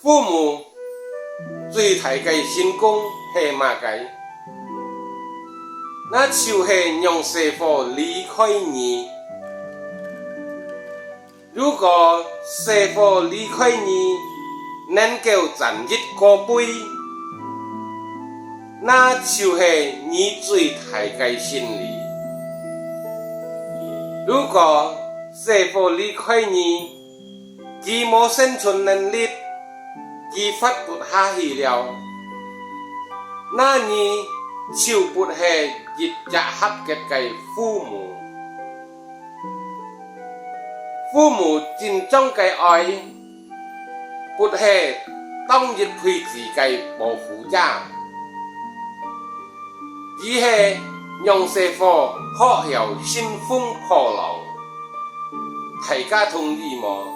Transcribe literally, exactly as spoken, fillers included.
父母最大个成功係麼个？那就係讓細伙離開你。如果細伙離開你，能夠賺一個杯，那就係你最大个勝利。如果細伙離開你，佢無生存能力，佢活不下去了，那你就不係一隻合格个父母。父母真正个愛，不係當一輩子个保護者，佢係讓細伙學曉乘風破浪。大家同意無？